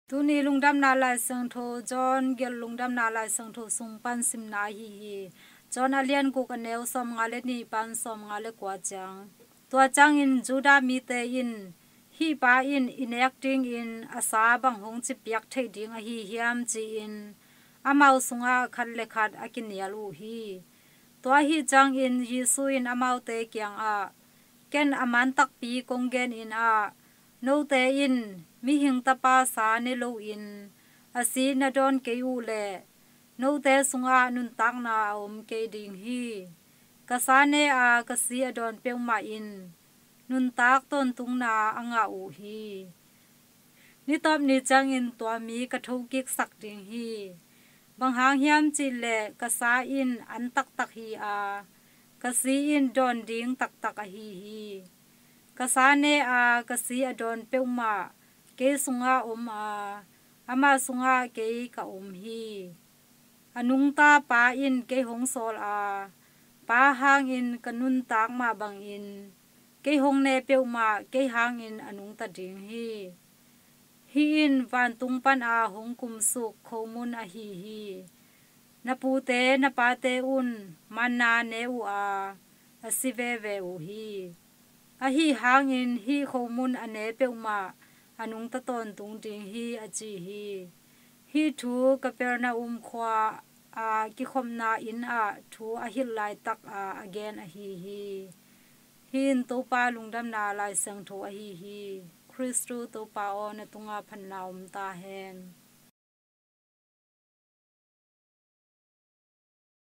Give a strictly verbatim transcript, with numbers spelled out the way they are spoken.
Tuni lungdamna Lai Siangtho John gelh lungdamna Lai Siangtho sung pan simna ahi hi. John a lian guk, a neu sawmnga le nih pan sawmnga le kua ciang. Tua ciangin Judah mite in, "Hih pa in i nek dingin a sa bang hong cipiak theih ding ahi hiam?" ci-in amau sungah khat le khat a kinial uh hi. Tua ahi ciangin Jesu in amaute kiangah, "Ken a man takpi kong genin ah, note in Mihing Tapa sa ne loin a si na dawn kei uh leh, note sungah nuntakna a om kei ding hi. Ka sa ne a, ka si a dawn peuhmah in nuntak tawntungna a ngah uh hi. Nitawp ni ciangin tua mi ka thokiksak ding hi. Bang hang hiam cihleh ka sa in an taktak hi a, ka si in dawn ding taktak ahi hi. Ka sa ne a, ka si a dawn peuhmah kei sungah om a, amah sungah kei ka om hi. A nungta Pa in kei hong sawl a, Pa hangin ka nuntak mah bangin kei hong ne peuhmah kei hangin a nungta ding hi. Hih in vantung pana hong kumsuk khomun ahi hi. Na pute na pate un manna ne uh a, a si veve uh hi. Ahi hangin hih khomun a ne peuhmah a nungta tawntung ding hi," a ci hi. Hih thu Capernaum khua-a kikhopna inn ah thu a hilh laitak a a gen ahi hi. Hih in Topa lungdamna Lai Siangtho ahi hi. Khristu Topa aw, na tungah phatna om ta hen.